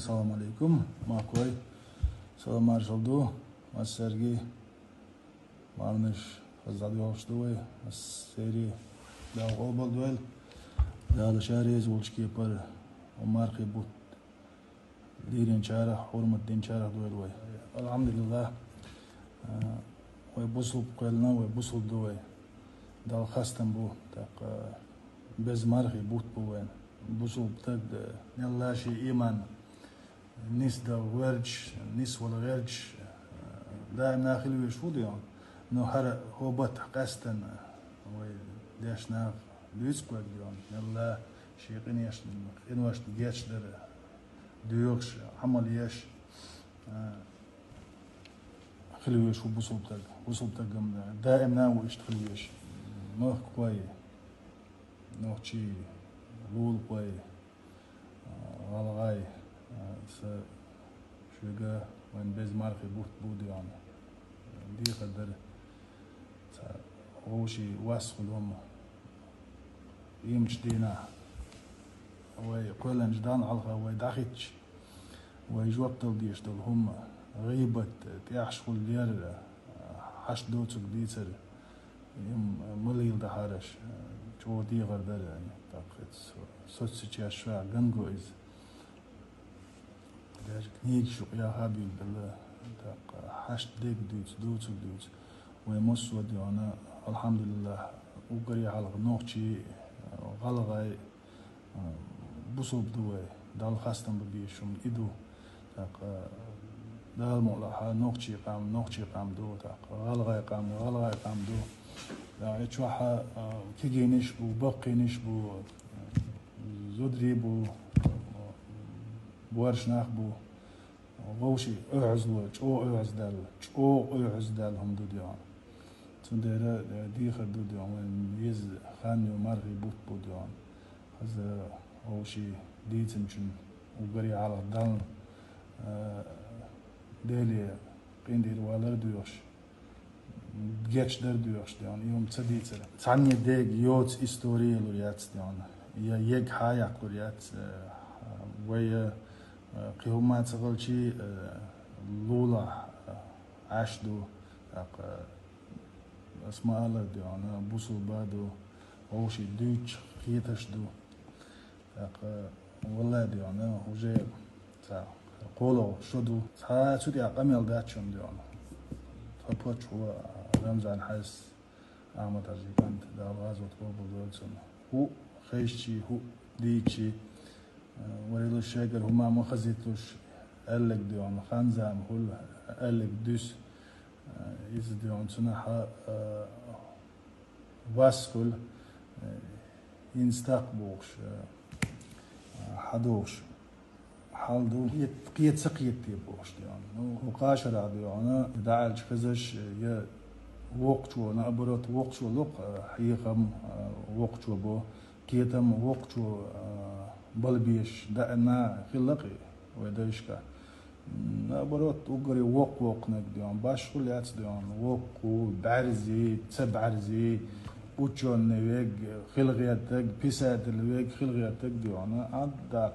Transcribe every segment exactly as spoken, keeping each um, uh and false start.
Салам алейкум, махкой. Салам маршал ду массерги. Марнаш хаза дӀадоьлхуш ду вай. Массери Дала къобал дойла. Дала шарез волчу кепара, хӀу мархий бутт лийринчарах, хьурмат динчарах дойла вай. Алхьамдулиллах, а, вай бусулба кхоьллина, вай бусулба ду вай. Дала хастам бу, тӀаккха беза мархий бутт бу вайн. Бусулба стаг, а, мелла шен иман нисдала гӀерташ, нисвала гӀерташ, а, даим нах хила веш ву дийон. Но хӀара хӀо баттахь къаьстина вай дешнах дуьйцу кхойга дийон. Мелла шен къиношна, къиношна гечдар доьхуш, Ӏамал еш, а, хила веш ву бусулба стаг. Бусулба стагам даим нах ву иштта хила веш. Махкахой, нохчий, лулахой, а, гӀалгӀай, а, са шуьга вайн беза мархий бутт бу дийон. Дехар дара. Ца вовший вас хуьлу хӀума. Иймачу дийнахь вай кхоьллинчу Далла хьалха вай дӀахӀиттича, вай жоп дала дезаш долу хӀума, гӀийбат, тӀехьашхула лер, хьашт доцург дийцар, им ма лийла дахьараш, чӀогӀа дехар дара, тӀаккха со-, соцсеташ чохь ган го иза. Даже книгаш юкъа яха а билгала, тӀаккха хьашт дерг дуьйцу, доцург дуьйцу. Вай массо а дийона, алхьамдулиллах, уггаре хьалха нохчий, гӀалгӀай, бусулба ду вай, Далла хастам бан безаш хӀума и ду. ТӀаккха Дала мукъалахь нохчий къам, нохчий къам ду, тӀаккха гӀалгӀай къам, гӀалгӀай къам ду. ТӀаккха и чохь а, кегийнаш бу, баккхийнаш бу, зударий бу, боьрша нах бу. Вовший оьгӀазло, чӀогӀа оьгӀаздаьлла, чӀогӀа оьгӀаздаьлла хӀума ду дийона. Цундела, э, дехар ду дийона, вайн еза хан ю, мархий бутт бу дийона. Хаза вовший дийцинчун уггаре хьалха Далла, э, Деле къинтӀера валар а доьхуш, гечдар а доьхуш дийона, и хӀума ца дийцар. Цхьанне дега йоцу истори ялур яц дийона, я ега хьа яккхалур яц, э, вай, э, кхин хӀумма ца хилчий, э, лулахь, э, Ӏаш ду, тӀаккха, э, ас ма аллара дийона, бусулба ду, вовший дуьйцуш хеташ ду. ТӀаккха, валлай дийона, уже цхьа кхоалгӀа шо ду. Цхьа цу тӀехь къамел дац шуна дийона. Тхо паччахьо Рамзан Хьаьжас Ахьмад-Хьаьжин кӀант, Дала гӀазот къобал дойла цунна. ХӀуъа хезчий, хӀуъа дийцчий, э, вай луш шайгара хӀума ма хазийталуш, аьлларг дийона, хан-зама хуьлу, аьлларг дуьсу. Э, иза дийона, цунах, э, вас хуьлу, э, хӀинца таккха бохуш, э, хьадохуш. Хьал ду, кхета, кхета ца кхетте бохуш дийона. Ну, хӀу кхаа шарахь дийона, дӀааьлча хезаш, я воккхачо, наоборот, воккхачо ло-кх, э, хьехам, э, воккхачо бо, кхетам воккхачо, э, балбеш, даимна хилла-кх вай дайшка. Наоборот, уггаре воккха воккханиг дийона, башхула яц дийона, воккха, бӀаьрзе, ца бӀаьрзе, учёный верг, хила гӀертарг, писатель верг, хила гӀертарг дийона, Ӏадда,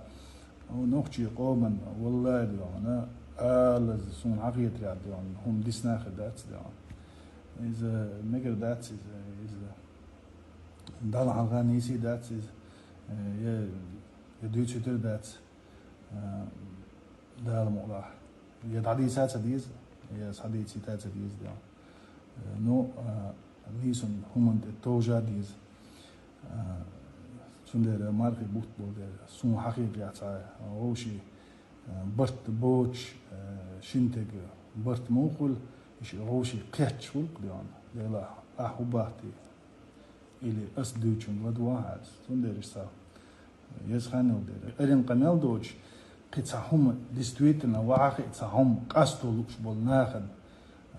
нохчий къоман, валлай дийона, алаза, суна хьахетарехь дийона, хӀума дисна хир дац дийона. Иза мегар дац иза, иза Далла хьалха нийса дац иза, я, я дуьйцуьйтур дац. А, Дала мукъалахь. Я дӀадийца ца деза, я схьадийцийта ца деза дийона. Э, ну, а, нийсонан хӀуманна тӀе товжа деза. А, цундела мархий бутт болу дела, суна хьахетарехь цхьа вовший, а, барт боцуш, а, шина стеган барт муха хуьлу, и ши вовший кхеташ хуьлу-кх дийона. Делахь, ахь хӀун бахьа те? Или ас дуьйцучунна ладогӀа хьайса. Цундела иштта еза хан йолу дела. Эрна къамел доцуш, кхин цхьа хӀума действительно вахьа хиъ, цхьа хӀума къасто лууш болу нахана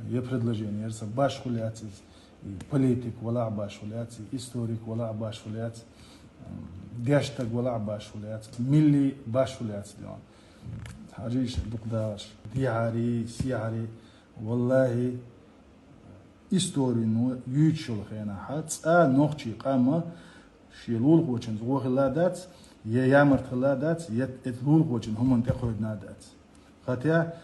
я предложение яра сан, башхула яц иза, и политик валахь башхула яц, и историк валахь башхула яц, м, дешна стаг валахь башхула яц, милли башхула яц дийона. Хьажийша дукха дахарш. Дехьари, сехьари, валлахӀи, историно юьйцуш йолу хенахь, цкъа нохчий къам шен лулахочуьнца гӀо хилла дац, Я ямарт хилла дац, я эт лулахочун хӀуманна тӀекхойдина дац. Хатя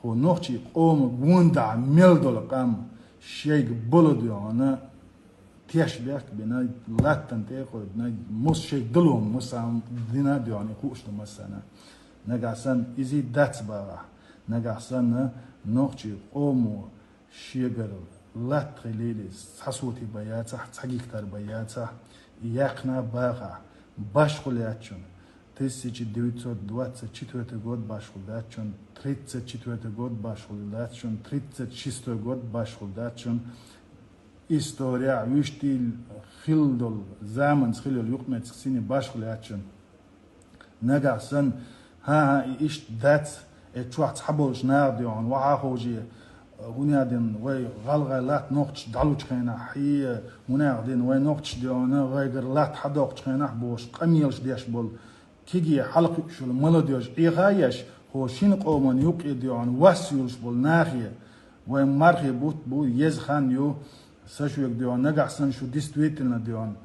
хӀу нохчий къома гонда мел дола къам шайга болу дуьхьана теш бехк бина, латтан тӀекхойдина, мус шайга дало мусам дина дуьхьана хууш ду массана. Нагахь санна изий дац багӀахь, нагахь санна нохчий къомо шегара латта хилийла иза, цхьа соти бан яцахь, цхьа гектар бан яцахь, и яьккхина бахахь, башхул яц шуна. Тысяча девятьсот двадцать четвёртый год башхул дац шуна, тридцать четвёртый год башхул дац шуна, тридцать шестой год башхул дац шуна. История вуьштийла хилла долу, заманца хилла йолу юкъаметтиг синий башхул яц шуна. Нагахь санна, хӀан-хӀа, и иштта дац, э чохь цхьаболчу наха дуьхьана, вахьа ховше, хӀунех дина вай гӀалгӀай латта нохчаш дӀалучу хенахь, хье, хӀунех дина вай нохчаш дуьхьана, вайгара латта хьадоккхучу хенахь бохуш, къамелаш деш болу, кегий хьалакхуьуш йолу молодёжь Ӏеха а еш, хӀо шина къоман юккъе дуьхьана вас юьлуш болу нахе, вайн мархий бутт бу, еза хан ю, сан шуьга дуьхьана, нагахь санна шу действительно дуьхьана,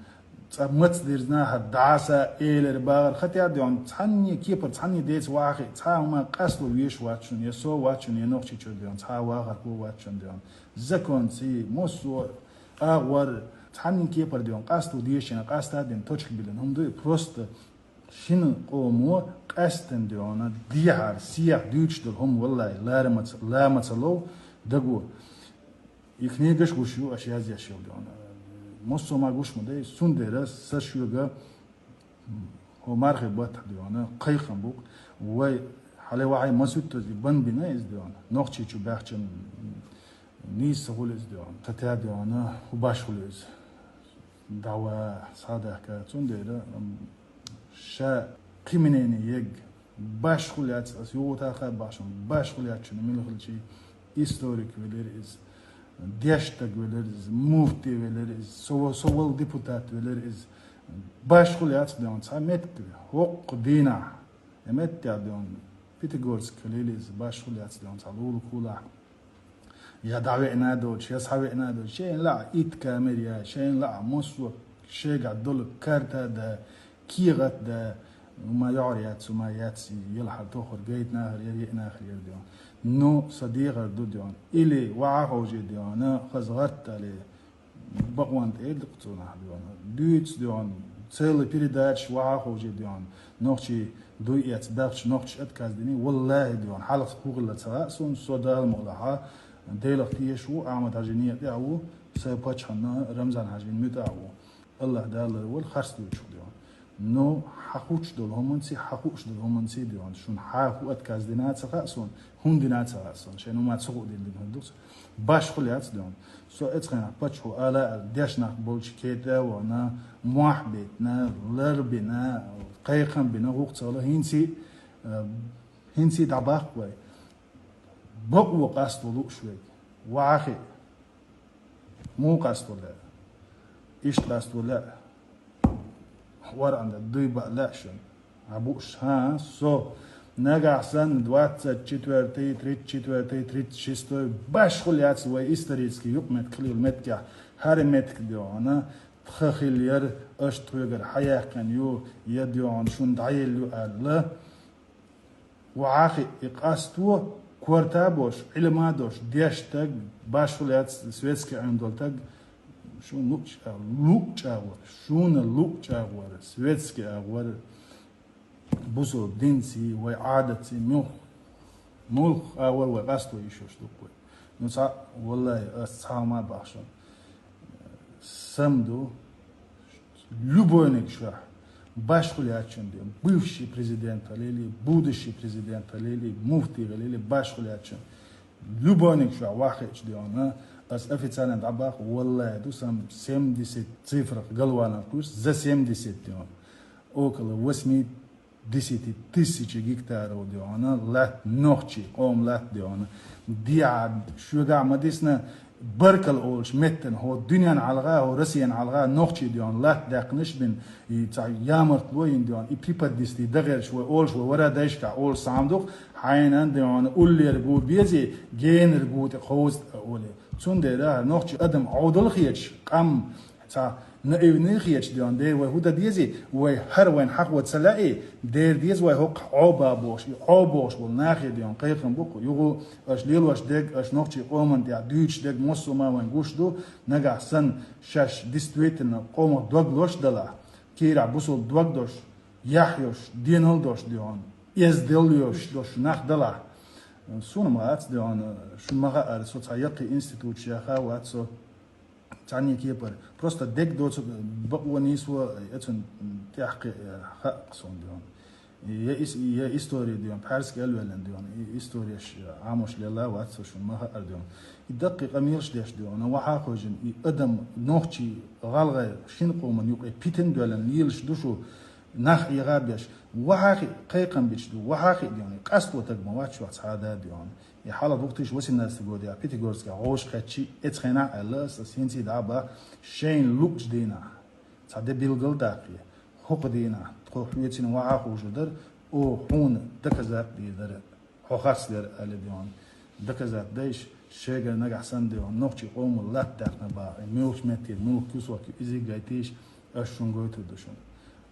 цкъа маца дирзина хӀара дӀаса элира бахара, хатя дуьхьана, цхьанне кепара, цхьанне деца вахахь, цхьа хӀума къасто веш вац шуна, я со вац шуна, я нохчичо дуьхьана, цхьа вахархо вац шуна дуьхьана. Законций, массо а агӀор, цхьанне кепара дуьхьана, къасто дешина, къаста а дина, точка биллина хӀума ду и, просто шина къомо къаьстина дуьхьана дехьара сехьа дуьйцуш долу хӀума, валлахӀи, лара ма ца, ла ма ца лов даго. И книгаш гуш ю аша язъеш йолу дуьхьана. Массо а ма гуш ма дай, цундела сан шуьга хӀо мархий баттахь дуьхьана кхайкхам бу-кх, вай хьале вахьий масуьттаза бан бина иза дуьхьана. Нохчичу баьхчан нийса хуьлу иза дуьхьана. Ца тӀе дуьхьана хӀу баш хуьлу иза. ДӀава схьадахка. Цундела, ам, ша кхин мнение егга, баш хуьлу яц, ас югӀу таха башан, баш хуьлу яц шуна мила хилчий, историк велира иза, деш стаг велира иза, муфти велира иза, со, со вал депутат велира иза. Баш хуьлу яц дуьхьана цхьа меттиг, хӀокху дийнахь, э, меттехь дуьхьана, Пятигорск хилийла иза, баш хуьлу яц дуьхьана цхьа лулахулахь. Я дӀавеана а доцуш, я схьавеана а доцуш, шайна лаахь итт камера я, шайна лаахь массо а шайгахь долу карта а да, кехат а да, ма йоӀар яц, ма яц, елхьар тохар гайта нахар яр, еа нахар яр дуьхьана. Ну, сан дехар ду дуьхьана. Или вахьа ховше дуьхьана, хаза гӀаттале, бакъонан тӀе дукха цунах дуьхьана. Дуьйцу дуьхьана, цела передача вахьа ховше дуьхьана. Нохчий дуй эца дахча, нохчаш отказ дини, валлахи дуьхьана, хьалха хӀу хилла ца хаьа суна, со Дала мукъалахь, Делах тешаш ву, Ахьмад-Хьажин некъа тӀехь ву, сан паччахьна Рамзан-Хьажин муьтӀахь ву. АллахӀ Дала лар вала харц дуьйцуш дуьхьана. Ну, хьан хууш долу хӀуманций, хьан хууш долу хӀуманций дуьхьана. Шуна хьан хӀу отказ дина ца хаьа суна, хӀунда дина ца хаьа суна. Шайн хӀума ца хуу дина дина хӀума ду-кх. Баш хуьлу яц дуьхьана. Со эцхьанах паччахьо ала а, деш нах болчу кета а вахана, мохь битина, лар бина, кхайкхам бина, гӀукху ца хила, хӀинций, э, хӀинций дӀабаккха вай. Бакъо къасто лууш вайга. Вахьа хиъ. Муха къасто лаьа? Иштта къасто лаьа. ВорхӀандан дуй баа лаьа шуна. Хьан бууш, хӀан, со. Нагахь санна двадцать четвёртый, тридцать четвёртый, тридцать шестой баш хуьлу яц вай исторический юкъаметтиг хилла йолу меттигехь, хӀара меттиг дуьхьана, тхан хилла яра, аша тхоьгара хьаяьккхина ю, я дуьхьана шуна дӀаелла ю аьлла. Вахьа хиъ, и къасто, корта а беш, Ӏилма а долуш, деш стаг, баш хуьлу яц, светский Ӏилма долу стаг, шуна луъу чӀагӀ-, луъу чӀагӀвар, шуна луъу чӀагӀвар, светский агӀор, бусалба динций, вай Ӏадатций, муьлх-, муьлх агӀор вай къасто йиш йолуш ду-кх вай. Ну, цхьаъ, валлахи, ас цхьа хӀума а боху шуна. Сам ду, любойниг шуьхь, баш хуьлу яц шуна дуьхьана, бывший президент хилийла, будущий президент хилийла, муфти хилийла, баш хуьлу яц шуна. Любойниг шуьхь вахьа хиъча дуьхьана, ас официально дӀабоху, валлахи, ду сам семьдесят цифрах галванах кхуьйсу, за семьдесят дуьхьана. Около восьми десяти тысячи гектаров дуьхьана латта, нохчий къоман латта дуьхьана. Дехьа шуьгахь ма дисна, баркалла олуш меттана, хӀо дуьненна хьалха, хӀо Россияна хьалха нохчий дуьхьана латта даьккхинарш бина, и цхьа ямартло йина дуьхьана, и преподнести дан гӀерташ вай олуш, вай вара дайшкахь олуш схьа ма ду-кх, хьайна дуьхьана уллера гу безий, генара гу тӀе кховза тӀе олий. Цундела нохчий адам Ӏовдал хеташ, къам цхьа Наивный хеташ, дий хьона, дера, вай хӀу дан дезий, вай хӀара вайна хьахо ца лаьий, дера деза вай хӀокху Ӏоба бохуш, и Ӏоба бохуш болу нахе, дий хьона, кхайкхам бу-кх, юха аша лелош дерг, аша нохчийн къоман тӀехь дуьйцуш дерг массо а ма вайна гуш ду, нагахь санна шаьш действительно къомах дог лозуш далахь, кийрахь бусалба дог долуш, яхь йолуш, денал долуш, дий хьона, эздел йолуш долуш нах далахь. Суна ма хаьа, дий хьона, шуна ма хаьара, со цхьа яккхий институташ яха вац со. Цхьанне кепара. Просто дерг доцург бакъо нийсо, эцун тӀехь кхин, э, хаьа суна, дий хьона. Я ис-, я история, дий хьона, пхьаьрсиг аьлла ваьллина, дий хьона, и историяш, э, Ӏамош лелла вац со, шуна ма хаьара, дий хьона. И даккхий къамелаш деш, дий хьона, вахьа хожина, и адам нохчий, гӀалгӀай, шина къоман юкъе питан доьллина лелаш ду шу, нах Ӏеха беш. Вахьа хи-, кхайкхам бича ду, вахьа хи, дий хьона, и къасто таг ма вац чохь цхьа а да, дий хьона. И хьалха двух тысячи восемнадцатый года Пятигорске гӀовш кхаьччи, эцу хенахь аьлла аса, хӀинца а дӀа а баха, шайна луъучу дийнахь, цхьа де билгал даккхий, хӀокху дийнахь, тхо хьоьцина вахьа хууш дара, оха хьуна доказать дийр дара, хьо харц дара аьлла, дий хьона. Доказать дайша, шайгара нагахь санна, дий хьона, нохчийн къоман латта даьккхина баха, муьлхачу меттера, муьлхачу кусок ю, изиг гайтийша, ас шуна гойтур ду шуна.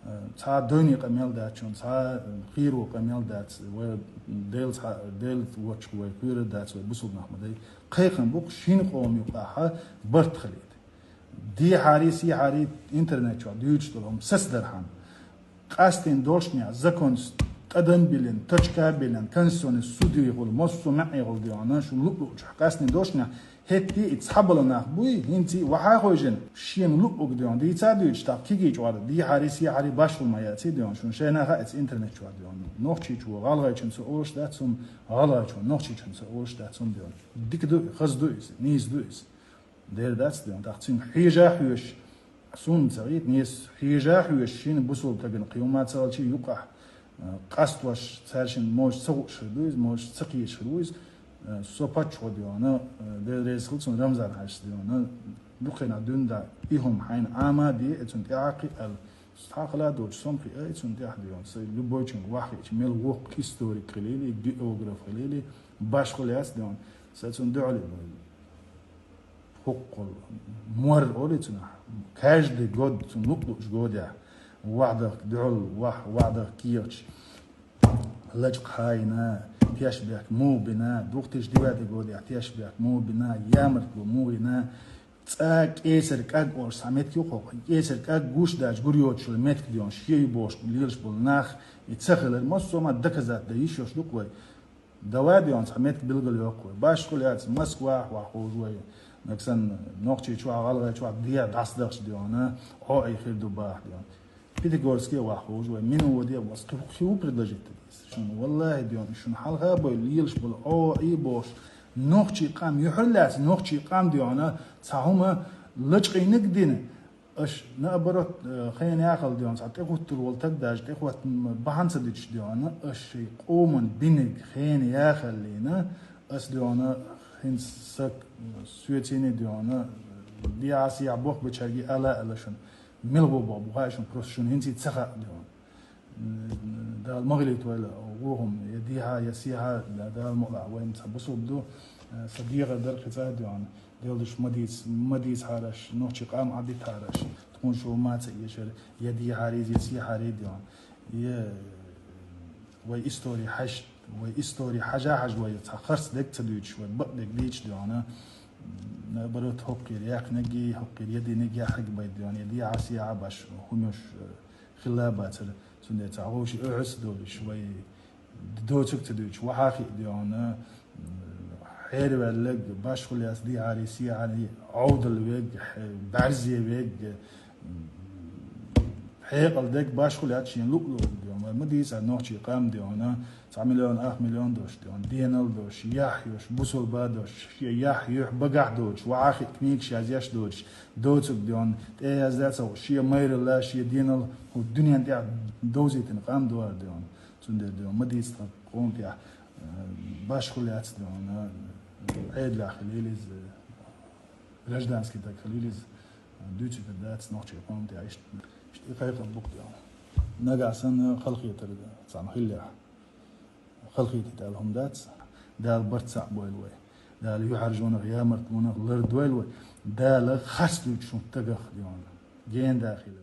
Э, цхьа а дойне къамел дац шуна, цхьа а хийро къамел дац, вай Дела цхьа, Дела воцчух вай кхоьрур дац, вай бусалба нах ма дай. Кхайкхам бу-кх шина къоман юкъахь барт хилийта. Дехьарий, сехьарий интернет чохь дуьйцуш долу хӀума сацадархьама, къастийна долчунехь, законца тӀадам а биллина, точка а биллина, Конституционный судехула, массо а маьӀӀехула, дий хьона, шуна луъ-луъчохь къастийна долчунехь, хӀетте а и цхьаболу нах буй, хӀинца а вахьа хойжина, шена луъург, дий хьона, дийца а дуьйцуш, тӀаккха кегийчу гӀара дехьарий, сехьарий башхалла ма яций, дий хьона, шуна шайна а хаьа эца интернет чохь, дий хьона. Нохчийчо гӀалгӀайчунна ца олуш дац хӀума, гӀалгӀайчо нохчийчунна ца олуш дац хӀума, дий хьона. Дика ду и, хаза ду иза, нийса ду иза. Дера дац, дий хьона, тӀаккха цуьнга хьежа а хьоьжуш, суна ца гӀийта, нийса хьежа а хьоьжуш, шина бусалба стагана кхин хӀума ца хилчи юкъахь, э, къастош, цаьршинна можа ца хууш хир ду иза, можа ца кхеташ хир ву иза, э, со паччахьо, дий хьона, э, Дела реза хила цунна, Рамзан-Хьаьжас, дий хьона, дукха хенахь дуьйна дӀа и хӀума хьайна Ӏама а де, и цунна тӀаьхьа а кхиа аьлла. Цхьа хала а доцуш, со ма кхиа и цунна тӀаьхьа, дий хьона, сайн любойчуьнга вахьа хиъча, мел воккха историк хилийла, географ хилийла, башхалла яц, дий хьона, сан цунна дуьхьал ю. ХӀокхул мор олу цунах. Каждый год цунна луъ-луъчу годехь вахьдах дуьхьал, вахь-, вахьдах кехаташ, лачкъа хьайна, тешнабехк муха бина, двух тысячи девятый годехь тешнабехк муха бина, ямартло муха йина, цкъа кӀесар кӀаг олуш цхьа меттиг ю хӀокху. КӀесар кӀаг гуш даьлча гур йоцуш йолу меттиг, дий хьона, шен ю бохуш лелаш болу нах, и ца хилар массо а ма доказать дан йиш йолуш ду-кх вай. Давай, дий хьона, цхьа меттиг билгал йоккху вай. Башхалла яц, Москвахь вахьа ховшу вай. Нагахь санна, Нохчийчохь, ГӀалгӀайчохь дехьа дӀасадахча, дий хьона, Ӏо а хир ду баха, дий хьона. Пятигорске вахьа ховшу вай. Минводе а вац. Кхин, кхин хӀун предложить дан деза шуна? Валлахи, дий хьона, шуна хьалха а бой лелаш болу Ӏо а бохуш, нохчийн къам юьхьарлаьцна, нохчийн къам, дий хьона, цхьа хӀума лачкъийнарг дина, аша, наоборот, э, хенан яхал, дий хьона, цхьа тӀехӀуттур волу таг даже тӀехӀоттан бахьана ца дуьтуш, дий хьона, аша шайн къоман бинарг хенан яхаллина, ас, дий хьона, хӀинца саг, соьцийна, дий хьона, дехьа-сехьа бохбечаьрга ала а аьлла шуна, мила гӀо боху бу хаьа шуна, просто шуна хӀинца а ца хаьа, дий хьона. Дала ма гӀилийта вайла вохум, я дехьа, я сехьа, да-, Дала мукъалахь, вайн цхьа бусулба ду, э, сан дегӀар дара кхин цӀа а, дий хьона. Делдуш ма дийца, ма дийцахьара аш, нохчийн къам Ӏадитахьара аш, тхуна шу ма ца эшара, я дехьарий, я сехьарий, дий хьона. Я вай истори хьаьжча, вай истори хьажа-хьажа вай цхьа харц дерг ца дуьйцуш, вай бакъдерг дийцуш, дий хьона. Наоборот, хӀокхера яьккхинарг, хӀокхера я динарг яхьарг байта, дий хьона, я дехьа-сехьа баш хӀумаш, э, хилла бацара, цундела цхьа вовшийн охьа ца долуш, вай доцург ца дуьйцуш, вахьа хиъ, дий хьона, хьерваьлларг, башхалла яц, дехьарий, сехьарий, Ӏовдал верг, хье-, бӀаьрзе верг, хьекъал дерг, башхалла яц, шен луъ-луъург, дий хьона. Вай ма дийцахьа нохчийн къам, дий хьона, цхьа миллион, ах миллион долуш, дий хьона, денал долуш, яхь йолуш, бусулба долуш, шен яхь, юьхь багахь доцуш, вахьа хиъ книгаш язъеш доцуш, доцург, дий хьона, тӀе яздаь ца хууш, шен майралла, шен денал хӀу дуьнен тӀехь довзийтина къам ду хӀара, дий хьона. Цундела, дий хьона, ма дийца тхан къоман тӀехь, э, башхалла яц, дий хьона, Ӏедалехь хилийла иза, гражданский таг хилийла иза, дуьйцуьйтур дац нохчийн къоман тӀехь, иштта, иштта и кхайкхам бу-кх, дий хьона. Нагахь санна халахетар цхьана хиллехь, халахетийта аьлла хӀума дац, Дала барт цхьаъ бойла вай. Дала юьхьӀаьржонах, ямартлонах лардойла вай. Дала харц дуьйцу шун тагах, дий хьона. جين داخل.